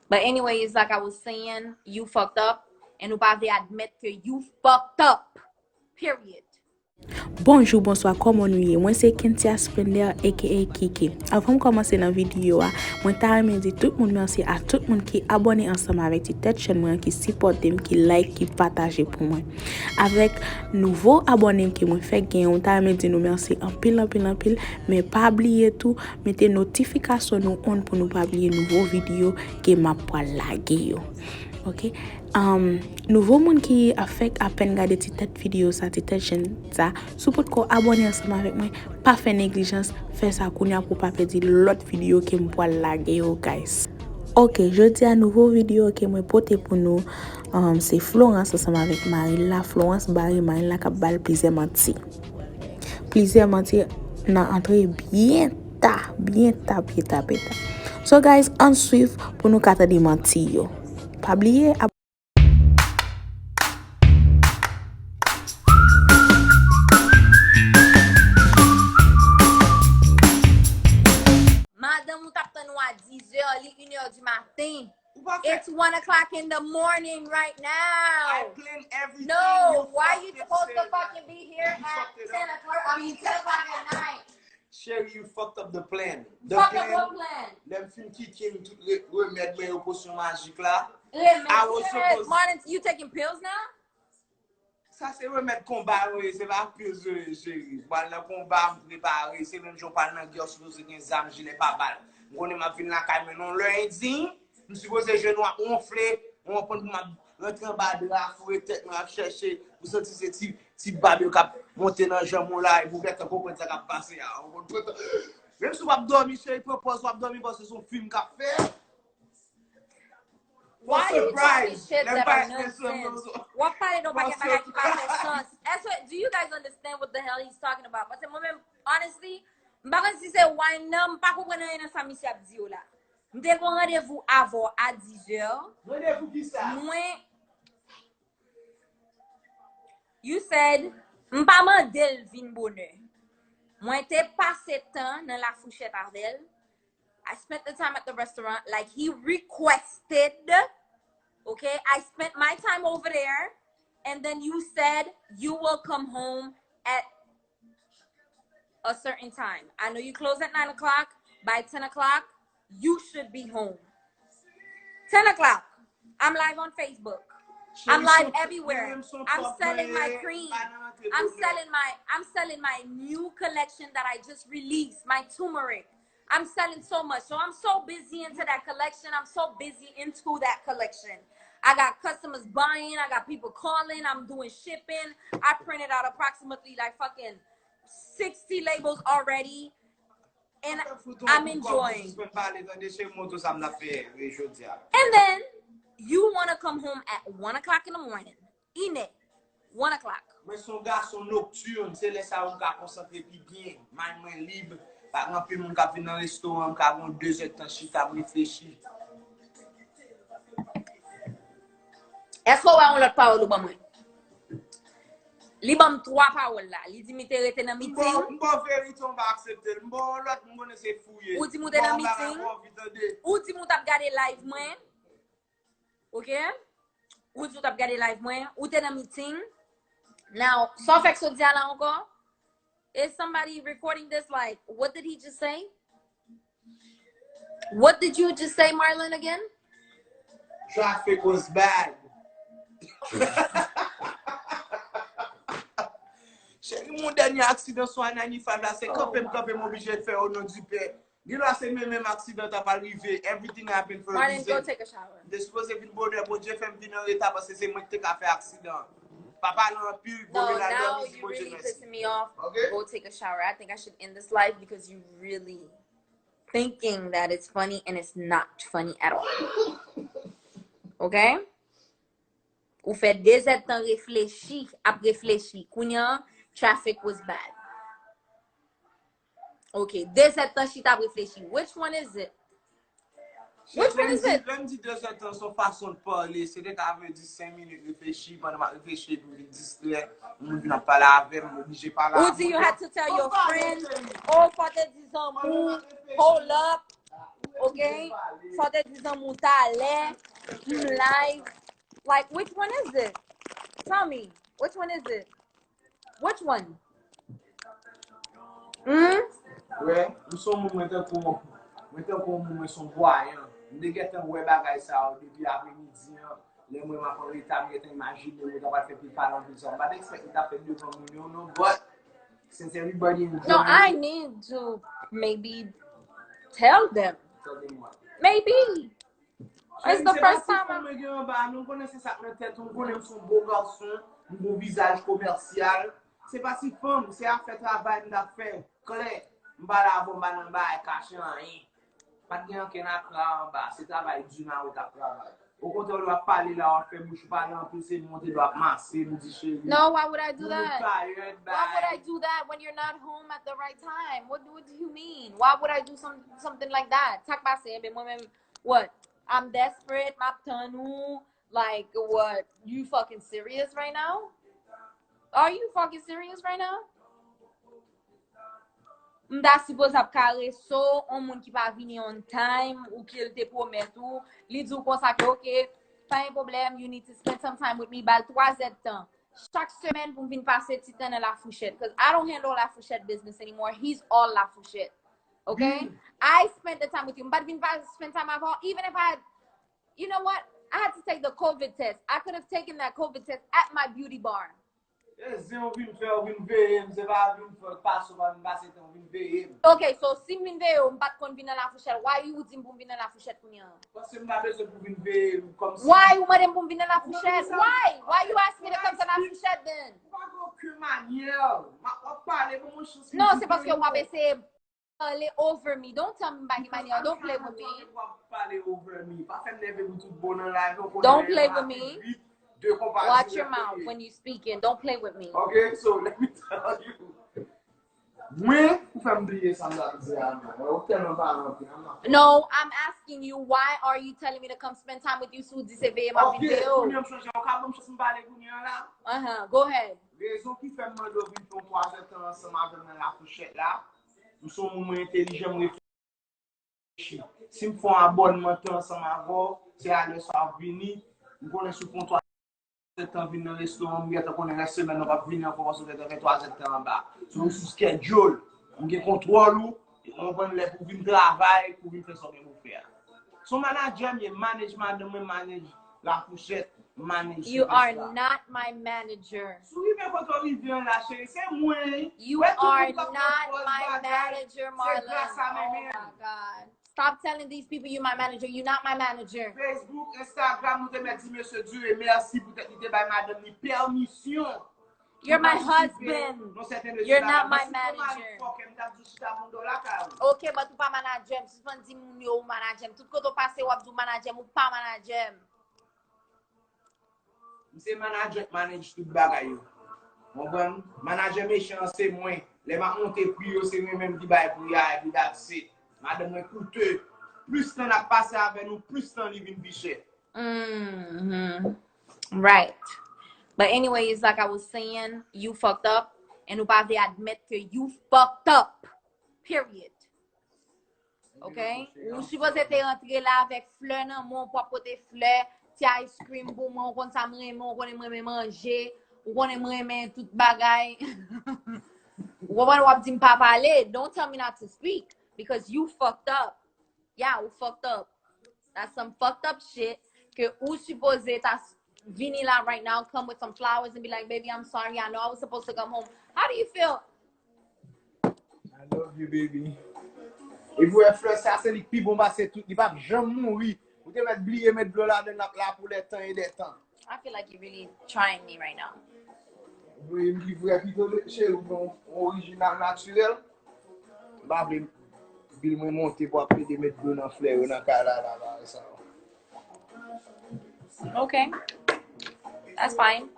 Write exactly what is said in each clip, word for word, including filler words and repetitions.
But anyways, like I was saying, you fucked up, and ou pa vle admit ke you fucked up. Period. Bonjou, bonswa, kòman nou ye? Mwen se Kentia Splendor, aka Kiki. Avan m kòmanse nan videyo a, mwen ta renmen di tout moun mèsi a tout moun ki abòne ansanm avèk ti tèt chèn mwen an, ki sipòte m, ki like, ki pataje pou mwen. Avèk nouvo abòne m ke mwen fèk genyen, mwen ta renmen di nou mèsi anpil, anpil, anpil. Men pa bliye tou, mete notifikasyon nou on pou nou pa bliye nouvo videyo ke m ap pral lage yo. Ok? Um, nouvo moun ki ap fèk apèn gade ti tèt videyo sa, ti tèt chèn sa, si w potko abòne ansanm avèk mwen, pa fè neglijans, fè sa kounye a pou w pa pèdi lòt videyo ke m pral lage yo, guys. Ok, jodi a nouvo videyo ke mwen pote pou nou, um, se Florence ansanm avèk Marilla. Florence bare Marilla k ap ba l plizyè manti. Plizyè manti nan antre byen ta, byen ta, byen ta, byen ta. So guys, ann swiv pou nou ka tande manti yo. Pa bliye ab- Madanm ou t ap tann ou a dizè, li inè di maten. It's one o'clock in the morning right now. I plan everything. No, why you supposed to fucking be here at ten o'clock? I mean, ten o'clock at night. Cheri, you fucked up the plan. The Fuck up what plan? Lè m fin kike m tout re- remèd mwen yo, posyon majik la. Remèd. Martin, you taking pills now? Sa se remèd konba yo ye, se pa pills yo ye, cheri. M pral nan konba, m prepare, se menm jan w pral nan gè, w sipoze gen zam, jilè pa bal. M konnen m ap vin lakay mwen nan lendi, m sipoze jenou ap wonfle, mwen konn pou m ap rantre anba dra, foure tèt mwen, ap chèche pou santi se ti, ti bab yo k ap monte nan janm ou la, epi w gentan konprann sa k ap pase a. Menm si w ap dòmi, cheri, pran pòz w ap dòmi, paske se yon fim k ap fèt. Why you talking shit that are nonsense? W ap pale de yon pakèt bagay ki pa fè sans. Èske, do you guys understand what the hell he's talking about? Paske mwen menm, honestly, m pa konn si se wine nan, m pa konprann anyen nan sa misye ap di yo la. M te gen yon randevou avè w a dizè. Randevou kisa? Mwen, you said, m pa mande l vin bonè. Mwen te pase tan nan La Fourchette avè l. I spent the time at the restaurant like he requested. Okay, I spent my time over there, and then you said you will come home at a certain time. I know you close at nine o'clock. By ten o'clock, you should be home. Ten o'clock, I'm live on Facebook. I'm live everywhere. I'm selling my cream. I'm selling my I'm selling my new collection that I just released, my turmeric. I'm selling so much. So I'm so busy into that collection. I'm so busy into that collection. I got customers buying. I got people calling. I'm doing shipping. I printed out approximately like fucking sixty labels already. And I'm enjoying. And then you want to come home at one o'clock in the morning. Inè, one o'clock. Mwen se yon gason nocturne, se lè sa yo m ka konsantre pi byen. Mind mwen lib, pa gen anpil moun k ap vin nan restoran, m ka gen yon de zè tan chita, m reflechi. Èske w wè yon lòt pawòl ou ban mwen? Li ban m twa pawòl la. Li di m li te rete nan miting. M ba w verite, w pa aksepte l. M ba w yon lòt, m konnen se fou w ye. Ou di m ou te nan miting. Ou di m ou t ap gade live mwen. Ok? Ou di w t ap gade live mwen. Ou te nan miting. Now, sa w fèk sot di a la ankò? Is somebody recording this? Like, what did he just say? What did you just say, Marlon, again? Traffic was bad. Cheri, mon dènye aksidan sou a ninety-five la, se kanpe m kanpe m oblije fè o non di pè. Gen lwa se menm menm aksidan ta pral rive. Everything happen for a reason. Marlon, go take a shower. M te sipoze vin bonè, Bondye fè m vin an reta paske se mwen ki te ka fè aksidan. Pa pale anpil, go vin al dòmi, di Bondye mèsi. No, now you really pissing me off. Okay? Go take a shower. I think I should end this live because you really thinking that it's funny and it's not funny at all. Ok? Ou fè de zèdtan reflechi, ap reflechi. Kounye a, traffic was bad. Ok, de zèdtan chita ap reflechi. Which one is it? Which one is it? Lè m di de zèdtan, se yon fason de pale. Se te ka vle di senk minit reflechi, pandan m ap reflechi epi m vin distrè. Yon moun vin ap pale avè m, m oblije pale avè l. Ou di you had to tell your friend, oh, fò te di zanmi w, hold up. Ok? Sa w te di zanmi w talè, m live. Like, which one is it? Tell me, which one is it? Which one? Hmm? Wè, m se yon moun, mwen tankou, mwen tankou yon moun, mwen se yon vwayan. M te gentan wè bagay sa yo depi apremidi an. Lè mwen m ap anreta, m gentan imajine mwen ta pral fè pil pale anpil sa. M pa t expect li ta fè devan moun yo non, but since everybody enjoy. No, I need to maybe tell them. Tande mwen. Maybe. It's the first time. Mwen gen anba, nou konnen se sa k nan tèt ou, m konnen m se yon bo gason, m gon vizaj komèsyal. Se pa ti fanm, se afè travay m t ap fè. Klè, m pale avè w, m pa nan bagay kache anyen. Pa t gen ankenn akra anba, se travay di nan wout ap travay. Okontrè, w ap pale la, w ap fè bouch ou pale anpil, se monte dlo ap mase, m di cheri. No, why would I do that? Tired, Why would I do that when you're not home at the right time? What, what do you mean? Why would I do some, something like that? Sa k pase, enben mwen menm, what? I'm desperate, m ap tann ou. Like, what? You fucking serious right now? Are you fucking serious right now? M ta sipoze ap karese w, yon moun ki pa vini on time, ou ke l te pwomèt ou, li di w konsa ke, ok, pa gen pwoblèm, you need to spend some time with me, ba l twa zèdtan. Chak semèn pou m vin pase ti tan nan La Fourchette, cause I don't handle La Fourchette business anymore, he's all La Fourchette, ok? I spend the time with you, m pa t vin pa spend time avè w, even if I, you know what? I had to take the covid test. I could have taken that covid test at my beauty bar. E zen ou vin fè, ou vin veye m, se pa vin fè, pase, ou pa vin pase tan, ou vin veye m. Ok, so si m vin veye w, m pa t konn vin nan La Fourchette, why you di m pou m vin nan La Fourchette kounye a? Paske m pa bezwen pou vin veye m, kòmsi. Why ou mande m pou m vin nan La Fourchette? Why? Why you ask me to come to La Fourchette then? Ou pa gen okenn manyè. M ap pale, ban mwen chans. Non, se paske w ap eseye pale over me. Don't tell me m pa gen manyè. Don't play with me. Pale over me. Pa fè m nève pou tout bon nan live, non. Don't play with me. Watch your mouth when you speaking. Don't play with me. Okay, so let me tell you. Mwen, ou fè m bliye sa m t ap di a, non. Ou tèlman pa rantre, I'm not. No, I'm asking you, why are you telling me to come spend time with you? Si w di se veye m ap vin veye w. Ok, kounye a m chanje, ou ka ban m chans m pale kounye a la? Uh-huh, go ahead. Rezon ki fè m mande w vin fè yon twa zèdtan ansanm avè m nan La Fourchette la, m se yon moun mwen entelijan, m reflechi. Si m fè yon abònman tan ansanm avè w, se alè sa w ap vini, m konnen si w fè yon twa zèdtan vin nan restoran, m gentan konnen rès semèn nan w p ap vini ankò paske w gentan fè twa zèdtan anba. So, ou sou schedule, m gen kontwòl ou, e w konprann lè pou w vin travay, pou w vin fè sa w gen pou w fè a. Se yon manadjè m ye, manage madanm mwen, manage La Fourchette, manage. You are not my manager. Si w rive kote w rive an la, cheri, se mwen. You are not my manager, Marlon. Oh my God. Stop telling these people you my manager. You not my manager. Facebook, Instagram, nou te mèt di mesye Dure mèsi poutèt li te bay madanm li pèmisyon. You're my husband. You're not my manager. Ok, but ou pa manadjè m. Sispann di moun yo ou manadjè m. Tout kote w pase, w ap di w manadjè m, ou pa manadjè m. M se manadjè k manage tout bagay yo. Konprann? Manadjè mechan an se mwen. Lè m ap monte pri yo, se mwen menm ki bay pri a, epi that's it. Madanm mwen koute. Plis tan n ap pase avè nou, plis tan li vin pi chè. Mm-hmm. Right. But anyways, like I was saying, you fucked up. And ou pa vle admèt ke you fucked up. Period. Ok? Ou sipoze te rantre la avèk flè nan men w, pou w ap pote flè, ti ice cream pou mwen, ou konn sa m renmen, ou konnen m renmen manje, ou konnen m renmen tout bagay. Ou konprann, w ap di m pa pale. Don't tell me not to speak because you fucked up. Yeah, ou fucked up. That's some fucked up shit ke ou sipoze ta vini la right now, come with some flowers and be like, baby, I'm sorry, I know I was supposed to come home. How do you feel? I love you, baby. E pou wè flè sa, se li k pi bon pase tout. Li p ap janm mouri. Ou te mèt bliye met dlo ladan l, l ap la pou lè tan e dè tan. I feel like you really trying me right now. Vre, m ki vrè pito de cheri, ou gen yon orijinal natirèl. M pa vle bil mwen monte pou ap plede met dlo nan flè yo nan kay la, la, bagay sa yo. Okay. That's fine.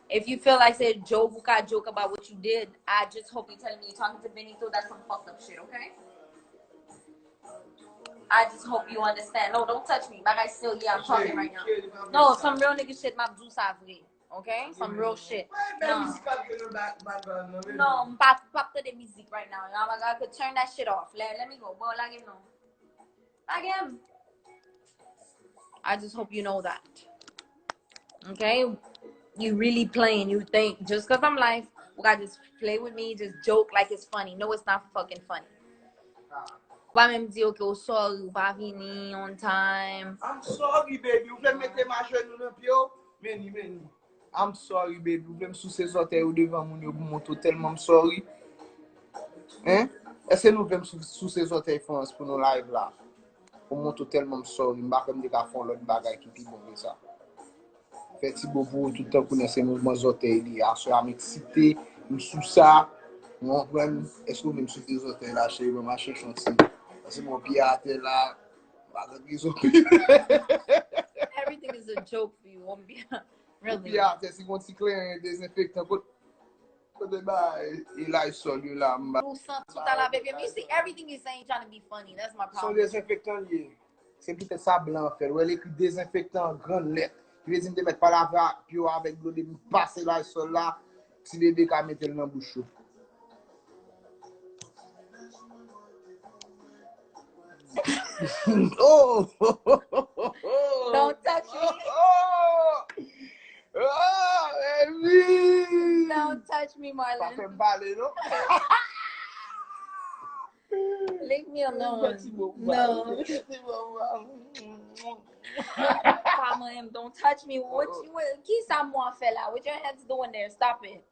If you feel like say joke, ou ka joke about what you did, I just hope you telling me you talking to Benito, that's some fucked up shit, okay? I just hope you understand. No, don't touch me. Bagay still, yeah, I'm talking right now. No, some real nigga shit, m ap di w sa vre. Okay? Some real shit. No. No, m pa, p ap tande mizik right now. Y'all, I could turn that shit off. Let, let me go. Bon, lage m non. Pa gen. I just hope you know that. Okay? You really playing. You think just because I'm live, you gotta just play with me, just joke like it's funny. No, it's not fucking funny. Ou pa menm di, ok, ou sorry, ou pa vini on time. I'm sorry, baby. Ou vle mete m ajenou nan pye w? Meni, meni. I'm sorry, baby. Ou vle m souse zòtèy ou devan moun yo pou montre w tèlman m sorry? Hein? Èske nou vle m sou- souse zòtèy Frans pou nou live la? Pou montre w tèlman m sorry. M pa kwè m te ka fè yon lòt bagay ki pi bon ke sa. Fè ti bo pou ou tout tankou nan se mouvman zòtèy li. Aswè a m eksite, m sou sa, ou konprann? Èske ou vle m souse zòtèy la, cheri? Ban m mache chanti. Pase m pye atè la, m pa gen rezon. Everything is a joke for you. On be- Really? Pye atè, si gon ti kleren dezenfektan, kote, kote bay e Lysol yo la, m ba. Ou santi ou ta lave pye. You see, everything you saying trying to be funny. That's my Son problem. Dezenfektan li ye. Se poutèt sa blan an fè l. Wè l ekri dezenfektan an grann lèt. Ki vle di m te mèt pa lave pye w avèk dlo depi m pase Lysol la, ti bebe ka mete l nan bouch ou. Oh! Don't touch me. Oh! Oh, baby! Don't touch me, Pa fè Marlon. M pale, non? Leave me alone. Ti bo No. Ti bo Pa mwen, don't touch me. What you, what, ki sa mwen fè la? What your hands doing there? Stop it.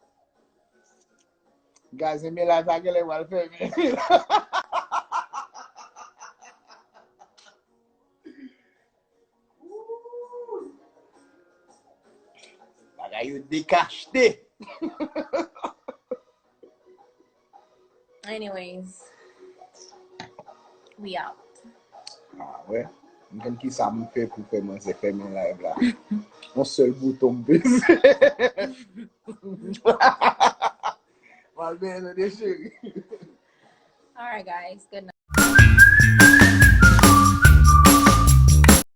Guys, men live la genlè pral fèmen. Bagay yo dekachte. Anyways, we out. Ah, wè. M konn ki sa m fè pou fè manzè fèmen live la. Yon sèl bouton m peze. M al benyen tande, cheri. All right, guys. Good night.